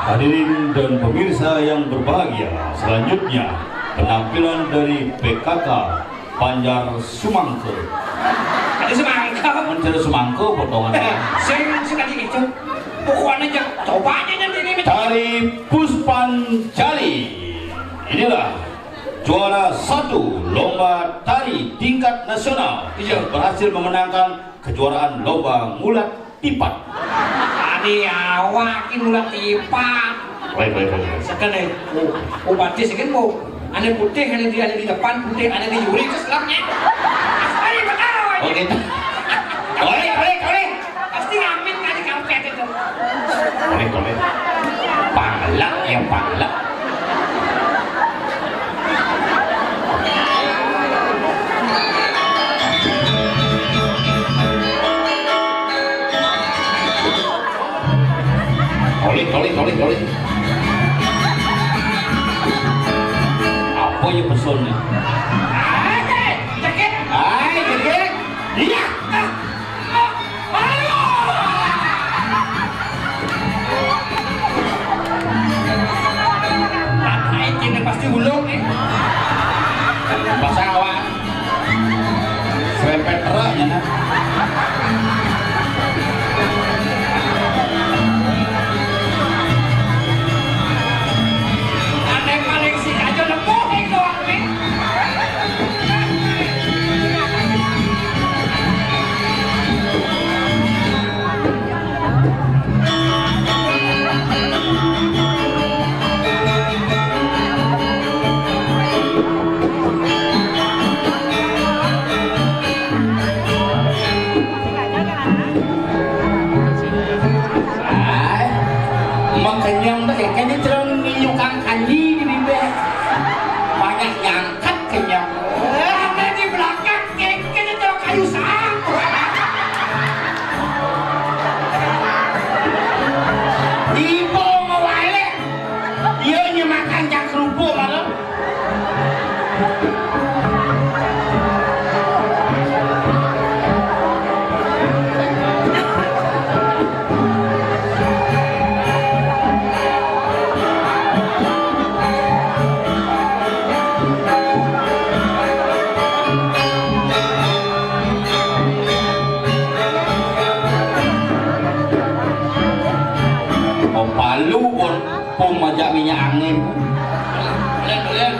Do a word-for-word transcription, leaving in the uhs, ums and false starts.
Hadirin dan pemirsa yang berbahagia, selanjutnya penampilan dari P K K Banjar Sumangke. Ada semangka. Mencari semangka potongan. Sing sekali itu. Pokoknya aja, coba aja nanti ini. Tari Puspancali. Inilah juara satu lomba tari tingkat nasional. Iya. Yang berhasil memenangkan kejuaraan lomba ngulat tipat. Tadi awak ki ngulat tipat. Baik, baik, baik, baik. Sekarang nih, oh, oh, batis kan mau. Ada putih, ada di, ada di depan, putih, ada di juri, terus gelapnya. Ayo, betul. Oh, gitu. Boleh, boleh, boleh. Pasti ngamit kali karpet itu. Boleh, boleh. Panglet ya, panglet. Tolih, tolih, tolih, tolih. Apa ya pesunnya? Hai, cekit. Hai, cekit. Iya. Ayo. Ayo, ini pasti ulung nih. Pasang awak. Serempet truk ya, nah. Ada paling si aja lepuh itu, Wi. Ai, makenyang dah, kene terus nginyukang kanji di bibir. Banyak nyangkat kenyang. Eh, di belakang. Kene telo kayu saang. Ibu mau balik. Dia nyemakan cak kerupuk malam. Oh, palu pun pun majak minyak angin. Boleh, boleh.